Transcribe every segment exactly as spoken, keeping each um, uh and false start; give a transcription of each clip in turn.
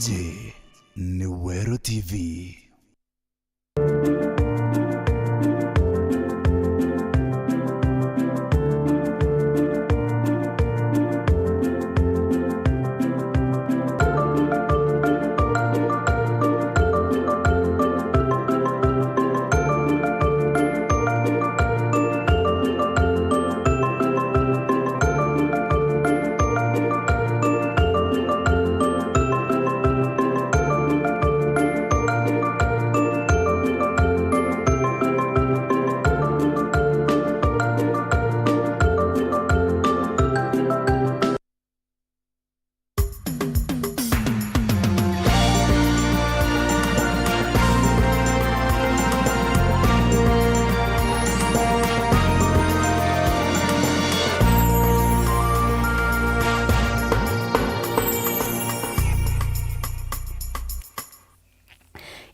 Iji ni Weru T V.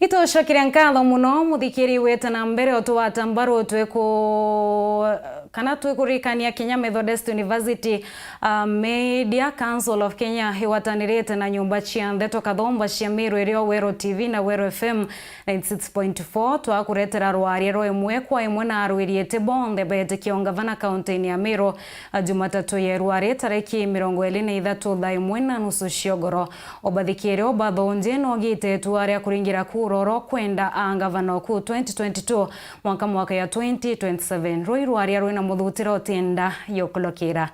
Itucokeria nkatho muno, muthikiri wite na mbere, utwata mbaru twiku-, kana twikurikania Kenya Methodist University, uh, Media Council of Kenya igwatanirite na nyumba cia ndeto kathomba cia Meru irio Weru T V na Weru F M ninety six point four. Twakuretera rwaria rwa imwe kwa imwe na arwiri iti bonthe beetikia ungavana kaunti-ini ya Meru, uh, Jumatatu ya irua ri tariki mirongo iri na ithatu thaa imwe na nusu cia ugoro. Ubathikiri ubathonje nogiite itua ria kuringira kura oro kwenda a ngavana oku twenty twenty-two mwanka mwaka ya twenty twenty-seven. Rui rwaria rwina muthutira utienda yukulokira.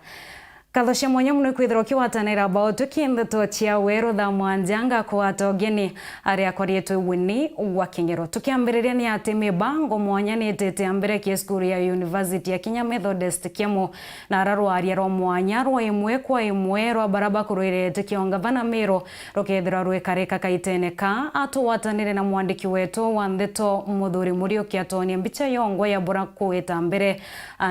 Nkatho cia mwanya muno ikwithirwa ukiwatanira bao tuki ndeto cia Weru thaa mwanja ngakwata ugeni aria akwaritwe Winnie wa King'ero. Tukiambiriria ni ati mibango mwanya ni itite mbere ki cukuru ya University ya Kenya Methodist Kiamu. Na ara rwaria rwa mwanya rwa imwe kwa imwe rwa bara bakurwirite kiongavana Meru rukethirwa rwikarika kaitene ka, atugwatanire na mwandiki wetu wa ndeto Muthuri Muriuki atwonie mbicha yongwa ya bura kuita mbere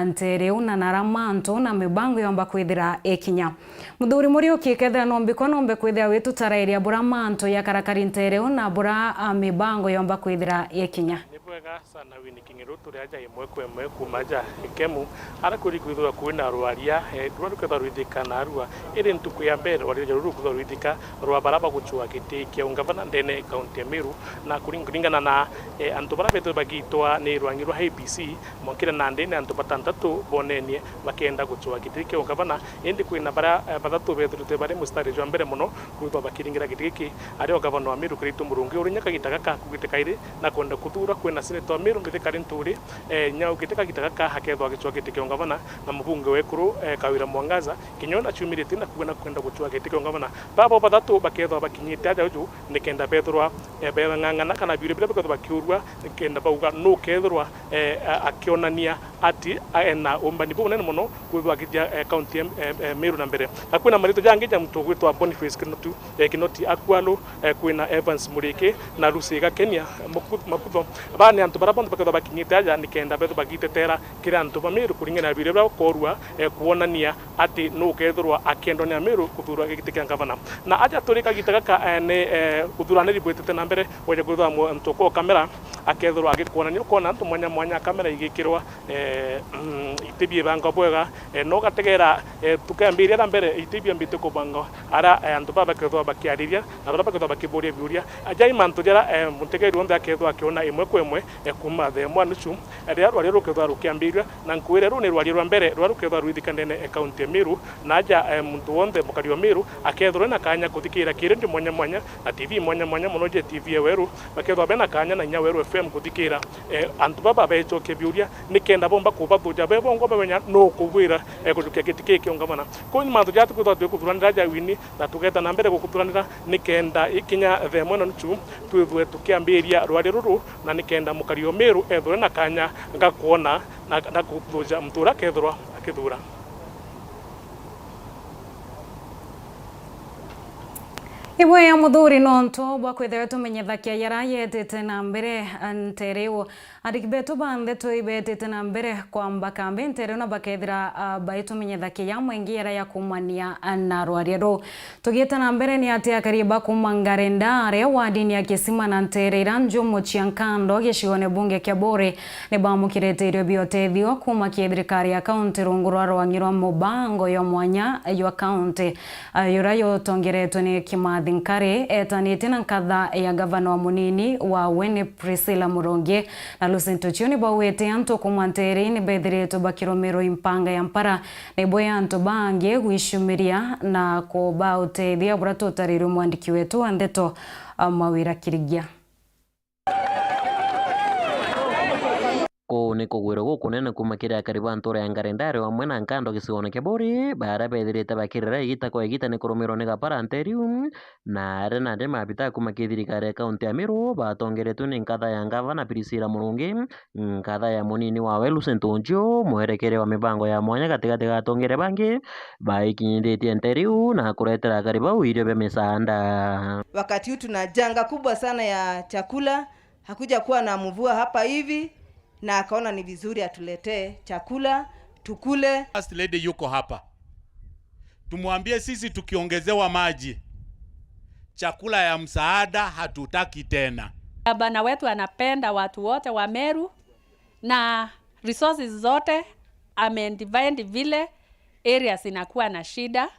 ntere iu na nara mantu na mibango yomba kwithira ikinya. Muthuri Muriuki, kethira nombikwa nombe kwithira witutarairia bura mantu yakarakari ntere iu na bura, a, mibango yomba kwithira ikinya. Ni bwega sana Winnie King'eru, turi aja imwe kwa imwe kuuma aja Ikemu, ara kuri kwithirwa kwina rwaria, eh, rwa rukethwa rwithika narua, iri ntuku ya mbere rwaria ruru rukethwa rwithika rwa bara bagucua giti kia ungavana ndene kaunti ya Meru, na kuring-, kuringana na, eh, antu bara bethirwe bagitwa ni rwangi rwa I E B C, mwankire nandi ni antu batantatu bonenie bakenda gucua giti kia ungavana, indi kwina bara, eh, bathatu bethirite bari mustari jwa mbere muno kwithwa bakiringira giti giki, ario gavana wa Meru Kiraitu Murungi uri nya kagita gaka akugite kairi na kwenda kuthura kwina seneta wa Meru Mithika Linturi, eh, nya ugite kagita gaka akethwa agicua giti kia ungavana na mubunge wekuru, eh, Kawira Mwangaza, kinya ona ciumiritie na kuuga na kwenda gucua giti kia ungavana. Babo bathatu bakethwa bakinyite aja uju nikenda bethirwa, eh, beng'ang'ana kana biuria biria bikethwa bakiurua nikenda bauga nukethirwa, eh, a-, akionania ati, a, ena umbani bubunene mono kwithwa akithia, eh, kaunti ya, eh, eh, Meru na mbere. Na kwina maritwa jangi ja muntu ugwitwa Boniface Kinoti, eh, Kinoti Akwalu, eh, kwina Evans Muriki na Lucy Gakenia, eh, Muku-, Makutho. Baa ni antu bara bonthe bakethwa bakinyite aja nikenda bethwa bagitetera kiri antu ba Meru kuringana na biuria biria ukorua, eh, kwonania ati nukethirwa akiendwa ni Amiru kuthurwa giti kia ngavana. Na aja turi kagita gaka, eh, ni, eh, uthuraniri bwitite na mbere, weja kwithirwa mu-, muntu ukwa kamera akethirwa agikwonania, ukona antu mwanya mwanya kamera igikirwa, eh, mm, iti biibangwa bwega, eh, no gategera, eh, tukambiriria na mbere iti biambite kubangwa, ara, eh, antu baba bakethirwa bakiariria na bara bakethirwa bakiburia biuria. Aja i mantu jara, eh, mutegeri wonthe akethirwa akiona imwe kwa imwe, eh, kuuma thaa imwe na nusu, eh, riria rwaria rukethirwa rukiambirua, na nkwire ruu ni rwaria rwa mbere rwa rukethirwa rwithika ndene e kaunti ya Meru, na aja, eh, muntu wonthe mukari wa Meru akethirwa na kanya kuthikira kirindi mwanya mwanya na T V mwanya mwanya, mono je T V ya Weru, bakethirwa bena kanya na inya Weru F M kuthikira, eh, antu baba becokia biuria nikenda bomba kubathuja be bongwa bamenya no kubwira, eh, kujukia giti kii kia ungavana. Kuu ni mantu jaa tukwithirwa twikuthuranira aja Winnie, na tugeta na mbere gukuthuranira nikenda ikinya thaa imwe na nusu twithwe tukiambiria rwaria ruru, na nikenda mukari o Meru ethirwe na kanya ga kwona na, na kuthuja muntu uria akethirwa akithura. Imwe ya muthuri nontu bwa kwithirwa tumenyethakia yara yetite na mbere ntere iu. Andiki betu ba ndeto ibetite na mbere kwamba kambi ntere iu na bakethira, ah, baitumenyethakia yamwe ingi yara ya kumania na rwaria ruu. Tugiite na mbere ni ati akari ba kuuma Ngarenda aria wadini ya Kisima na ntere ira njumu cia Nkando gicigone bunge kia Buri ni bamukirite irio bia utethio kuuma ki thirikari ya kaunti rungu rwa rwang'i rwa mubango jwa mwanya jwa kaunti, ah, jura jutongeretwe ni Kimathi Thinkari eetanitie na nkatha ya ngavana wa munini wa Wene Priscilla Murungi na Lucent Ochieng ni baugite antu kuuma Nteere ni beethiritwe bakirumirwa i mpanga ya mpara nibo ya antu bangi gwiciumiria na kuba uteethia buria tutarirwe mwandiki wetu wa ndeto, a, Mawira Kirigia. Kuu ni kugwirwa gukunene kuuma kiri akari ba ntuura ya Ngarindari amwe na Nkando gicigoone kia Buuri, baria beethirite bakirira igita kwa igita ni kurumirwa ni gapara nteriu, na aria nandi maabita kuuma kiri thirikari ya kaunti ya Meru batongeretwe ni nkatha ya ngavana Priscilla Murungi, nkatha ya munini wawe Lucent Ochieng, mwerekeri wa mibango ya mwanya gatigati ga atongere bangi, baikinyithitie nteriu na kuretera akari bau irio bia misaanda. Wakati huu tuna janga kubwa sana ya chakula, hakuja kuwa na mvua hapa hivi, na akaona ni vizuri atuletee chakula tukule. First Lady yuko hapa. Tumwambie sisi tukiongezewa maji, chakula ya msaada hatutaki tena. Gavana wetu anapenda watu wote wa Meru na resources zote amedivide vile areas inakuwa na shida.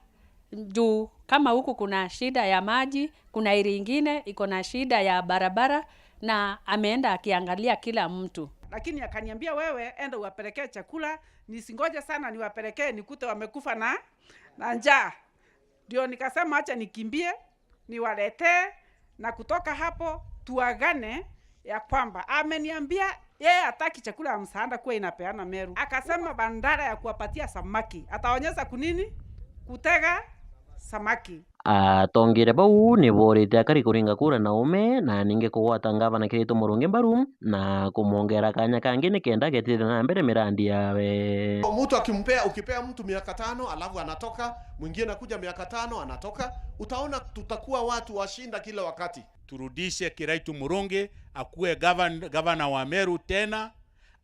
Juu kama huku kuna shida ya maji, kuna area ingine iko na shida ya barabara, na ameenda akiangalia kila mtu. Lakini akaniambia, "Wewe enda uwapelekee chakula, nisingoje sana niwapelekee, nikute wamekufa na, na njaa." Ndio nikasema, "Acha nikimbie, niwaletee, na kutoka hapo tuagane ya kwamba ameniambia yeye hataki chakula ya msaada kuwa inapeana Meru." Akasema badala ya kuwapatia samaki, ataonyesha kunini kutega samaki. Atongere bau ni boorite akari kuringa kura na ume na ningi kugwata ngavana Kiraitu Murungi mbaru na kumwongera kanya kangi nikenda agetithia na mbere mirandi yawe. Mtu akimpea, ukipea mtu miaka tano alafu anatoka, mwingine anakuja miaka tano anatoka, utaona tutakuwa watu washinda kila wakati. Turudishe Kiraitu Murungi akuwe gavan-, gavana wa Meru tena,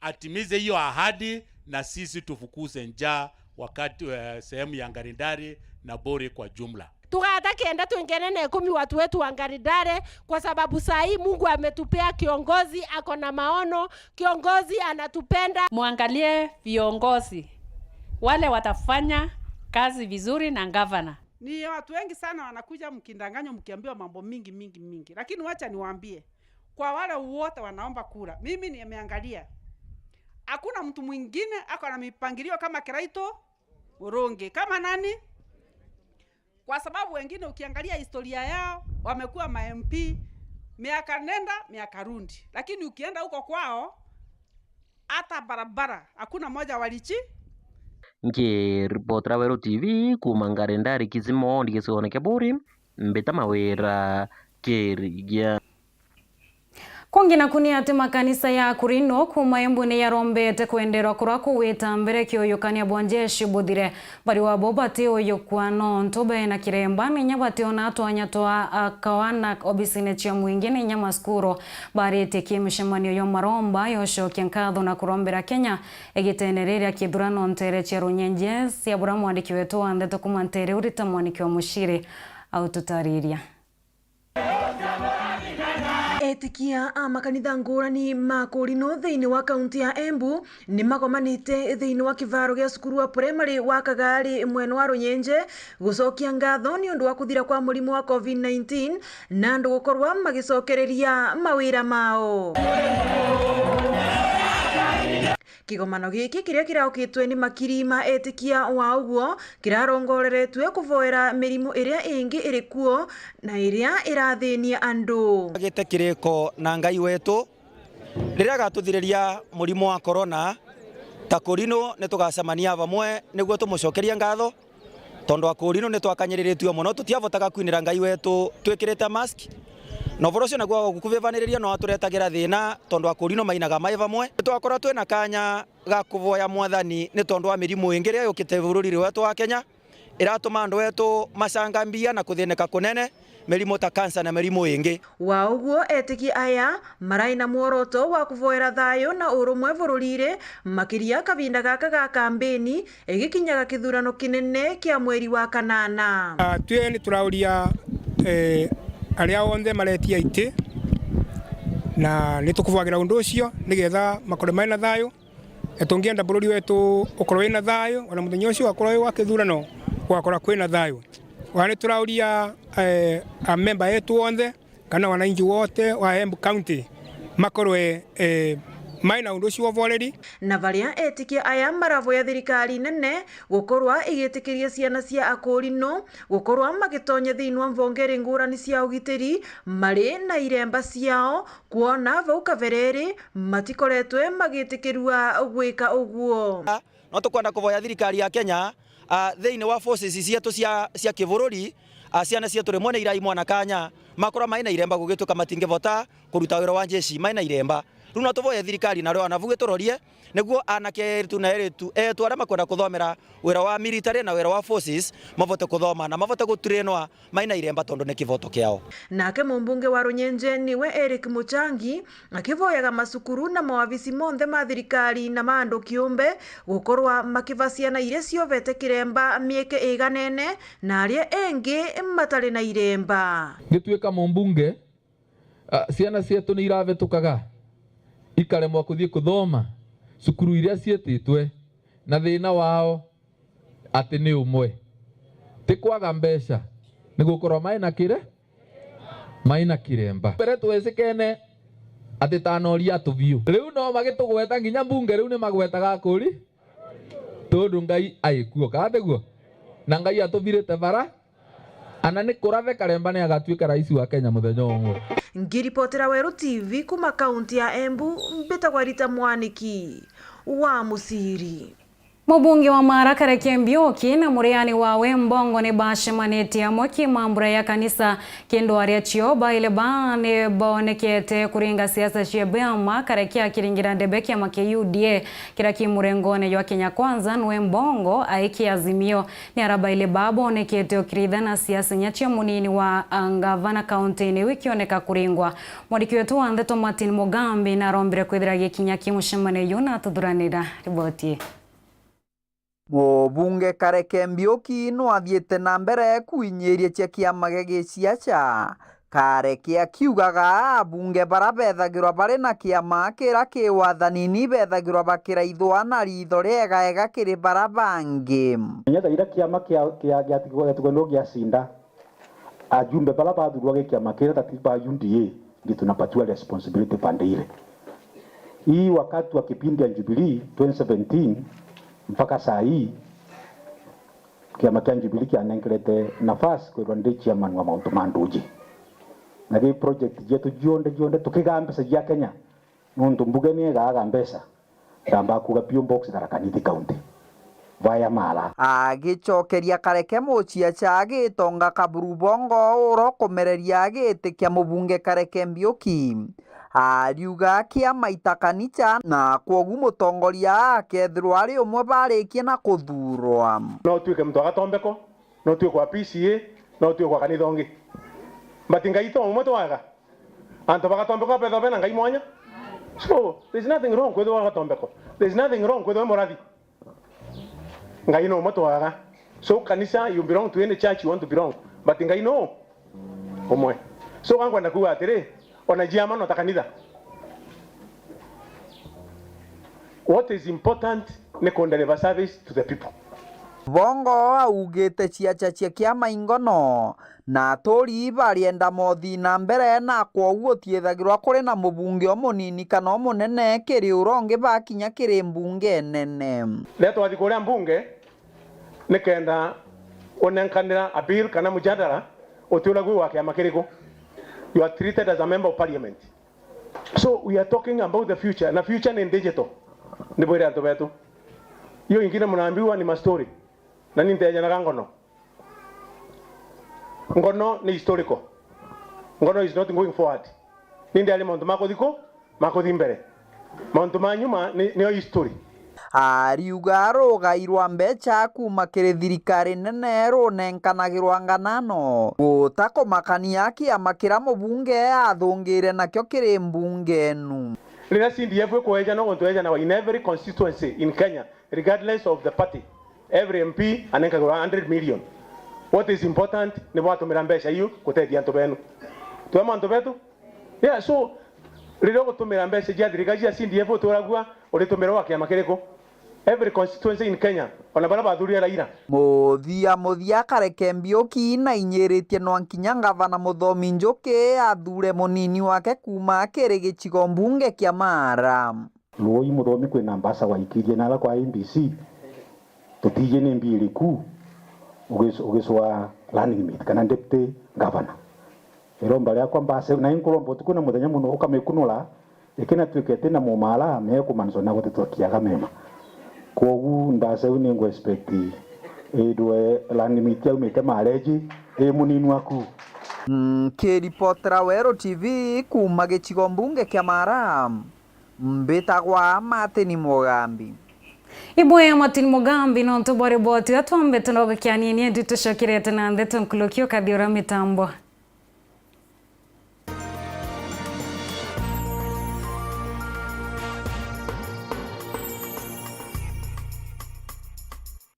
atimize hiyo ahadi na sisi tufukuze njaa wakati, eh, sehemu ya Ngarindari na Buuri kwa jumla. Tugaata kenda twingene na ikumi watu wetu wa Ngarindari, kwa sababu saa hii Mungu ametupea kiongozi ako na maono, kiongozi anatupenda. Muangalie viongozi wale watafanya kazi vizuri na gavana. Ni watu wengi sana wanakuja mkidanganywa, mkiambiwa mambo mingi, mingi, mingi. Lakini wacha niwaambie, kwa wale wote wanaomba kura, mimi nimeangalia. Hakuna mtu mwingine ako na mipangilio kama Kiraitu Murungi. Kama nani? Kwa sababu wengine ukiangalia historia yao, wamekuwa ma M P miaka nenda, miaka rudi. Lakini ukienda huko kwao, hata barabara, hakuna moja walichi-. Nkiripotera Weru T V kuuma Ngarindari Kisima Ward gicigoone kia Buuri, mbita Mawira Kirigia. Kungi naku ni ati makanisa ya Akurino kuuma Embu ni yarombete kwenderwa kuria kugwita mbere kiuyukania bwa njeshi buthire. Bari wabo batiuyukwa nontu bena kiremba, na inya bationa twanya twa, a, kawa na obisine cia mwingi, na inya masukuru. Baritie ki micemanio yo maromba yocokia nkatho na kurombera Kenya igitene riri ria kithurano ntere cia Runyenje cia buria mwandiki wetu wa ndeto kuuma ntere urita mwaniki wa muciri aututariria. Etikia a makanitha ngurani ma Kurino thiini wa kaunti ya Embu ni magomanite thiini wa kivaro gia cukuru wa primary wa Kagari mwena wa Runyenje gucokia ngatho ni undu wa kuthira kwa murimo wa covid nineteen na andu gukorwa magicokereria mawira mao. Kigomano giki kiria kiraukitwe ni makiri ma etikia wa uguo kirarongoreretue kuvoera mirimu iria ingi iri kuo na iria irathinia andu. Agite kiriko na Ngai wetu, riria agatuthiriria murimo wa corona, ta Kurino ni tugacemania vamwe niguo tumucokerie ngatho, tondu Akurino ni twakanyiriritue mono, tutiavotaga kwinira Ngai wetu twikirite mask. Na uvoro ucio naguo wa gukuvivaniriria no aturetagira thina, tondu Akurino mainaga mai vamwe. Ni twakorwa twina kanya ga kuvoya Mwathani ni tondu wa mirimu ingi iria yukite bururi wetu wa Kenya, iratuma andu etu macanga mbia na kuthinika kunene, mirimu ta kansa na mirimu ingi. Wa uguo, etiki aya marai na mworoto wa kuvoera thayu na urumwe bururiri, makiria kavinda gaka ga kambeni igikinyaga kithurano kinene kia mweri wa kanana. Ah, twi ni turauria, eh, aria onthe maretia iti, na ni tukuvoagira undu ucio nigetha makore mai na thayu. Na tungienda bururi wetu ukorwe wina thayu, ona muthenya ucio ugakorwa wi wa kithurano, gugakora kwina thayu. Wani turauria, eh, amemba yetu onthe kana wananchi wote wa Embu County makorwe, eh, mai na undu ucio wa uboreri. Na baria etikia aya maraboya thirikari nene gukorwa igitikiria ciana cia akuri no gukorwa magitonya thiini wa mbongeri ngurani cia ugitiri mari na iremba ciao, kwona bau kabere ri matikoretwe magitikirua gwika uguo. No tukwenda kuboya thirikari ya Kenya, ah, thiini wa forces cietu cia, cia kibururi, ah, ciana cietu rimwe ni iraimwa na kanya, makorwa mai na iremba gugituika matingivota kuruta wira wa njeshi mai na iremba. Riu no tuboye thirikari na rio anabu iturorie, niguo anake eritu na eritu etu aria makwenda kuthomera wira wa military na wira wa forces mavote kuthoma na mavote gutrainwa mai na iremba tondu ni kivoto kiao. Nake mumbunge wa Runyenje niwe Eric Muchangi, akiboyaga macukuru na mawabici monthe ma thirikari na ma andu kiumbe gukorwa makiba ciana iria ciovete kiremba mieke iganene, na aria engi matari na iremba. Ngituika mumbunge, a, ciana cietu ni irabitukaga ikaremwa kuthii kuthoma cukuru iria ciititwe, na thina wao ati ni umwe, ti kwaga mbeca, ni gukorwa mai na kire-, mai na kiremba. Mbere twecikene ati tanoria atu biu. Riu no magitugweta nginya mbunge, riu ni magwetaga akuri, tondu Ngai aikuo, kana tiguo? Na Ngai atubirite bara, ana ni kurathe karemba ni agatuika rais wa Kenya muthenya umwe. Ngiripotera Weru T V kuma kaunti ya Embu, mbitagwa Rita Mwaniki wa Musiri. Mubunge wa Mara Kareke Mbiuki na muriani wawe Mbongo ni bacemanitie amwe kimambura ya kanisa, kindu aria cio baile baa ni bonekete kuringa siasa cia biama Kareke akiringira ndebe kiama kia U D A kiria ki murengone jwa Kenya Kwanza, nwe Mbongo aiki Azimio. Ni ara baile baa bonekete ukiritha na siasa inya cia munini wa, ah, ngavana kaunti-ini iu ikioneka kuringwa. Mwandiki wetu wa ndeto Martin Mugambi narombire kwithira gikinya ki mucemanio juu na atuthuranira riboti ii. Mubunge Kareke Mbiuki nwathiite na mbere kwinyiria cia kiama gia giciaca, Kareke akiugaga abunge bara bethagirwa bari na kiama kira ki wathanini bethagirwa bakiraithwa na ritho riega ega kiri bara bangi. Kinya thaira kiama kia, kia, gia, gia, gia giacinda, ajumbe bara bathurwa gi kiama kira tati ba U D A, ndio tunapatia responsibility pande ile. Hii wakati wa kipindi ya Jubilee twenty seventeen mpaka saa hii, kiama kia Jubilee kianengerete nafasi kwithirwa ndi chairman wa mauntu ma nduji. Na gi project cietu cionthe cionthe tukigaa mbeca cia Kenya, nontu mbuge ni egaaga mbeca, ndamba kuuga P O box Tharaka Nithi County via Mara. Agicokeria Kareke Muciaca agitonga Kaburu Bongo urokomereria agitikia mubunge Kareke Mbiuki. Ariuga kiama ita kanisa, na kwogu mutongoria akethirwa ari umwe barikie na kuthurwa. No utuike muntu wa Gatombeko, no utuike wa P C A, no utuike wa kanitha ungi. But Ngai to umwe twaga. Antu ba Gatombeko bethwa bena Ngai mwanya. So, there's nothing wrong kwithwa wa Gatombeko. There's nothing wrong kwithwa murathi. Ngai no umwe twaga. So, kanisa, you belong to any church you want to belong. But Ngai no umwe. So, gankwenda kuuga atiri, ona ciama no ta kanitha. What is important ni ku deliver service to the people. Bongo augite ciaca cia kiama ingono, na aturi barienda mothi na mbere, na kwoguo utiethagirwa kuri na mubunge umunini kana umunene kiri urongi bakinya kiri mbunge nene. Riria twathi kuria mbunge, nikenda unenkanira a bill kana mujadala, utiuragua wa kiama kiriku. You are treated as a member of parliament. So we are talking about the future, na future ni digital. Ndibwire antu betu, hiyo ingine mnaambiwa ni mastori, na ni ntenyanaga ngono. Ngono ni historical. Ngono is not going forward. Ni ndari mauntu ma kuthi ku, ma kuthi mbere. Mauntu ma nyuma ni, niyo history. Ariuga rugai rwa mbeca kuuma kiri thirikari nene runenkanagirwa nganano, gutakumakania kiama kiria mubunge athungire nakio kiri mbunge enu. Riria C D F ikweja, no guntu ejanawa in every constituency in Kenya, regardless of the party. Every M P anenkagirwa hundred million. What is important ni bwatumira mbeca iu gutethia antu benu. Twema antu betu? Yeah, so, riria ugutumira mbeca cia thirikari cia C D F, uturagua uritumira wa kiama kiriku? Every constituency in Kenya, ona baria bathuurire Raila. Muthia muthia, Kareke Mbiuki nainyiritie nwa nkinya ngavana Muthomi Njuki athuure munini wake kuuma kiri gicigo mbunge kia Maara. Ruoi Muthomi kwina mbasa waikirie nara kwa I E B C, tutiji ni mbi iriku ugis-, ugiswa running mate kana deputy governor. Iromba riakwa mbasa iu, na inkuromba utuku na muthenya muno ukamikunura, ikinatuika iti na mumara, mekumaanisha na gutetwa kiaga mema. Kwogu mbasa iu ningu expect indwe running mate aumite Maara iji i munini waku. Nkiripotera Weru T V kuuma gicigo mbunge kia Maara, mbitagwa Martin Mugambi. Ibwe Martin Mugambi, nontu bwa riboti iu twambite na gukianiania, indi tucokerete na ndeto nkuruki ukathiura mitambo.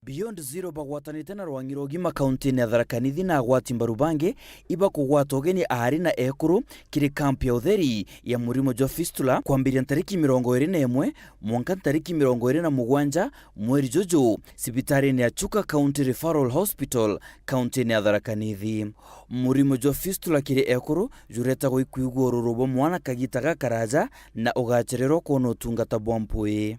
Beyond Zero bagwatanite na rwangi rwa ugima kauntiine ya Tharaka Nithi na agwati mbaru bangi ibakugwata ugeni aari na ekuru kiri kampu ya utheri ya murimo jwa fistula kwambiria ntariki mirongo iri na imwe mwanka ntariki mirongo iri na mugwanja mweri juju cibitariine ya Chuka County Referral Hospital, kauntiine ya Tharaka Nithi. Murimo jwa fistula kiri ekuru juretagwa ikwigua ururu bwa mwana kagiita gakaraja na ugachererwa kwona utungata bwa mpwii.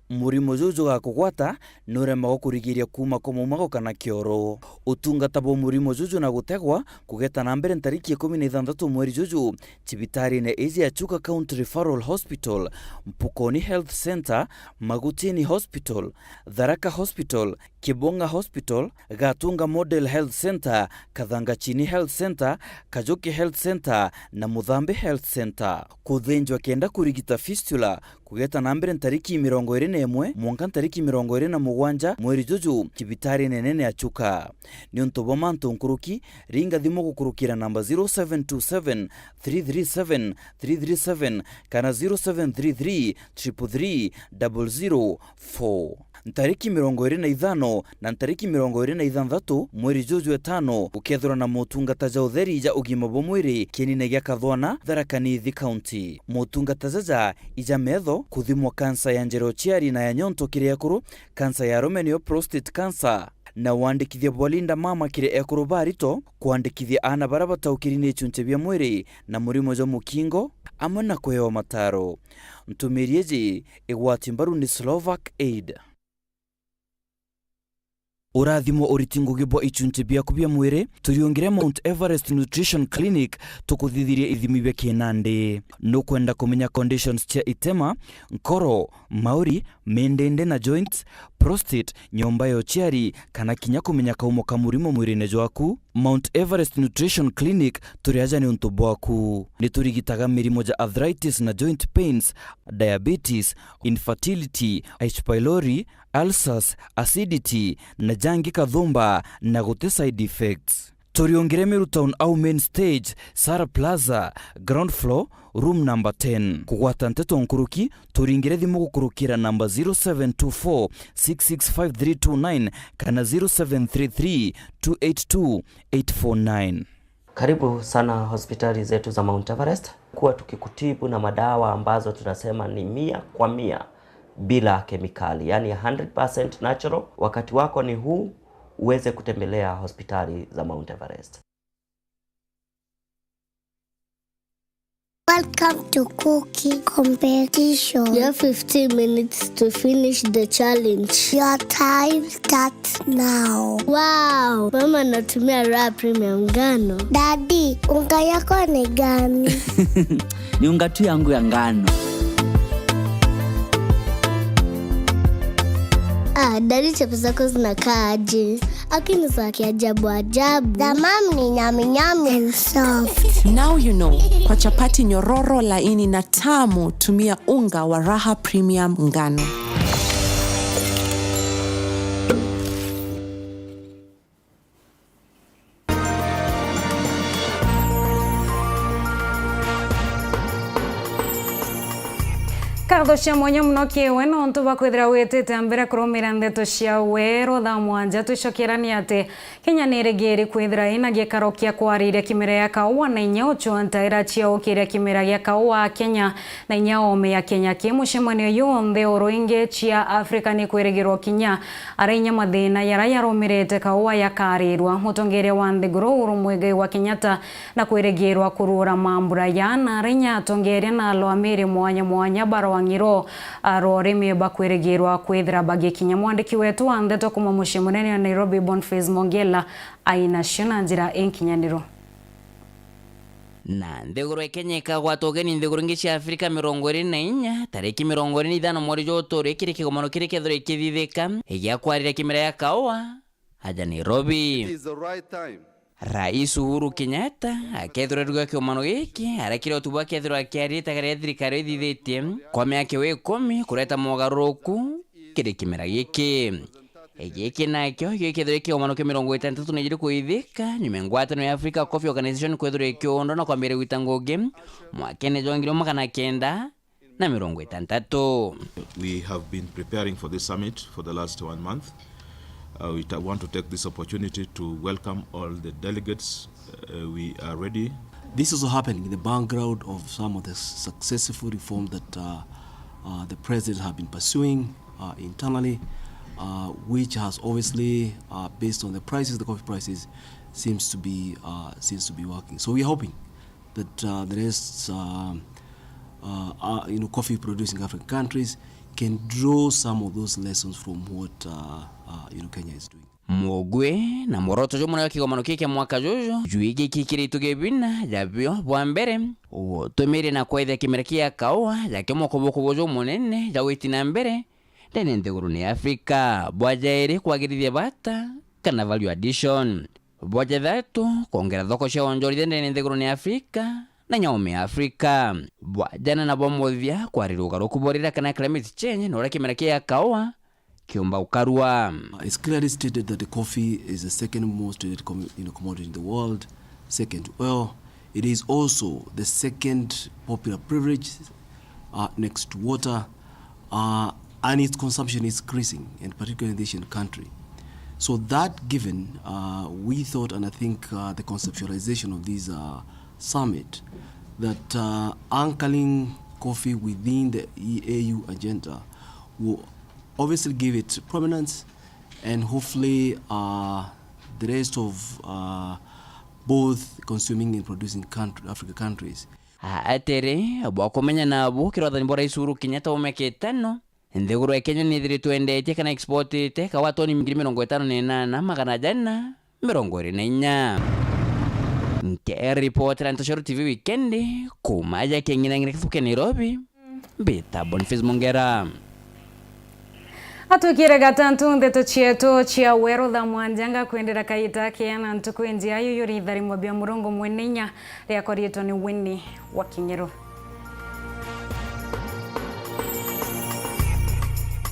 Murimo juju jugakugwata nuremagwa kurigiria kuuma kwa maumago kana kioro. Utungata bwa murimo juju na gutegwa kugeta na mbere ntariki ikumi na ithanthatu mweri juju cibitariine iji ya Chuka County Referral Hospital, Mpukoni Health Centre, Magutiini Hospital, Tharaka Hospital, Kibonga Hospital, Gatunga Model Health Centre, Kathangachini Health Centre, Kajuki Health Centre na Muthambi Health Centre. Kuthinjwa kenda kurigita fistula kugeta na mbere ntariki mirongo iri na imwe mwanka ntariki mirongo iri na mugwanja mweri juju cibitariine nene ya Chuka. Niuntu bwa mantu nkuruki, ringa thimu gukurukira namba zero seven two seven, three three seven, three three seven kana zero seven three three, three three three, double zero four. Ntariki mirongo iri na ithano na ntariki mirongo iri na ithanthatu mweri juju etano, gukethirwa na motungata ja utheri ja ugima bwa mwiri kienine gia Kathwana, Tharaka Nithi County. Motungata jaja ija metho, kuthimwa kansa ya njira uciari na ya nyonto kiri ekuru, kansa ya arume niyo prostate cancer, na wandikithia bwa Linda Mama kiri ekuru ba rito, kwandikithia aana baria bataukiri ni ichunche bia mwiri na murimo jwa mukingo, amwe na kuewa mataro. Ntumiri iji igwati mbaru ni Slovak Aid. Urathimo uriti ngugi bwa ichunche biaku bia mwiri, turiungire Mount Everest Nutrition Clinic tukuthithirie ithimi bia kinandi. Nukwenda kumenya conditions cia itema, nkoro, mauri, mindindi na joints, prostate, nyomba ya uciari, kana kinya kumenya kaumo ka murimo mwirine jwaku? Mount Everest Nutrition Clinic turi aja niuntu bwaku. Ni turigitaga mirimo ja arthritis na joint pains, diabetes, infertility, H. pylori, ulcers, acidity, na jangi kathumba, na guti side effects. Turiungire Meru Town au main stage, Sara Plaza, ground floor, room number ten. Kugwata nteto nkuruki, turingire thimu gukurukira namba zero seven two four, six six five three two nine kana zero seven three three, two eight two, eight four nine. Karibu sana hospitali zetu za Mount Everest. Kuwa tukikutibu na madawa ambazo tunasema ni mia kwa mia bila kemikali, yani hundred percent natural. Wakati wako ni huu uweze kutembelea hospitali za Mount Everest. Welcome to cooking competition. You have fifteen minutes to finish the challenge. Your time starts now. Wow, mama anatumia Raha Premium ngano. Daddy, unga yako ni gani? Ni unga tu yangu ya ngano. Ah, daddy, chapo zako zinakaa aje? Lakini za kiajabu ajabu. The mom ni nyami nyami and soft. Now you know, kwa chapati nyororo, laini na tamu, tumia unga wa Raha Premium ngano. Ndeto cia mwanya mono kiiwe nontu bwa kwithira witite mbere kurumira ndeto cia weru thaa mwanja. Twicokeranie ati Kenya ni irigiri kwithira ina gikaro kia kwariria kimera ya kaua na inya ucua ntaira cia ukiria kimera gia kaua Kenya na inya ome ya Kenya. Ki mucemanio yu, nthi uru ingi cia Africa ni kwirigirwo kinya ara inya mathina yara yarumirite kaua yakarirwa. Mutongeria wa nthiguru Uhuru Muigai wa Kenyatta na kwirigirwa kurura mambura ya na ara inya atongeria na alwamiri mwanya mwanya barwang'iro rwa urimi bakwirigirwa kwithira bagikinya. Mwandiki wetu wa ndeto kuma mucii munene wa Nairobi, Boniface Mongella, ainacio na njira inkinyaniru. Na nthiguru ya Kenya ikagwata ugeni nthiguru ingi cia Afrika mirongo iri na inya, tariki mirongo iri na ithano mweri jwa uturi, kiri kigomano kiri kethirwa ikithithika, igia kwariria kimera ya kaua aja Nairobi. It is the right time. Rais Uhuru Kenyatta akethirwa ariuga kiumano giki, aria kiria utubu akethirwa akiaria itagara ria thirikari ithithitie kwa miaka iu ikumi kureta mogaruruku kiri kimera giki. Giki nakio gikethirwa kiumano kia mirongo itantatu na ijiri kuithika, nyuma ya ngwataniro ya Africa Coffee Organization kwethirwa ikiundwa na kwambiria gwita ngugi mwakene jwa ngiri imwe magana kenda na mirongo itantatu. We have been preparing for this summit for the last one month. Uh, we ta-, want to take this opportunity to welcome all the delegates. Uh, we are ready. This is also happening in the background of some of the successful reforms that, uh, uh, the president have been pursuing, uh, internally, uh, which has obviously, uh, based on the prices, the coffee prices, seems to be, uh, seems to be working. So we are hoping that, uh, the rest, um, uh, uh, you know, coffee producing African countries can draw some of those lessons from what, uh, uh, you know, Kenya is doing. Mugwi na mworoto jumwe na kigomano kii kia mwaka juju, jwiji kikiritwe gibina jabio bwa mbere, utumire na kwethia kimera kia kaua jakio mukubukubu jumunene ja gwiti na mbere ndene nthiguruni ya Afrika. Bwa jairi, kwagirithia bata kana value addition. Bwa jathatu, kwongera thoko cia wonjorithia ndene nthiguruni ya Afrika na nyaume ya Afrika. Bwa jana na bwa muthia, kwariria ugaruku bwa riera kana climate change na uria kimera kia kaua kiumba gukarua. Uh, it's clearly stated that the coffee is the second most traded com-, you know, commodity in the world, second to oil. It is also the second popular beverage, uh, next to water, uh, and its consumption is increasing, and particularly in the Asian country. So that given, uh, we thought, and I think, uh, the conceptualization of this, uh, summit, that, uh, anchoring coffee within the E A U agenda will obviously give it prominence, and hopefully, uh, the rest of, uh, both consuming and producing country, Africa countries. Atiri, bwa kumenya nabu, kiri wathani bwa Rais Uhuru Kenyatta wa miaka itano, nthiguru ya Kenya ni ithiritwe endetie kana export-ite kaua toni ngiri mirongo itano na inana magana jana mirongo iri na inya. Nkiripotera Ntoshoro T V Weekend, kuma aja king'inang'ina kibu kia Nairobi, mbita Boniface Mongera. Atwikire gatantu ndeto cietu cia weru thaa mwanja, ngakwendera kaita keana ntuku injia. Yuyu ritharimwa bia Murungu mwene inya, riakwa riitwa ni Winnie wa Kinyeru.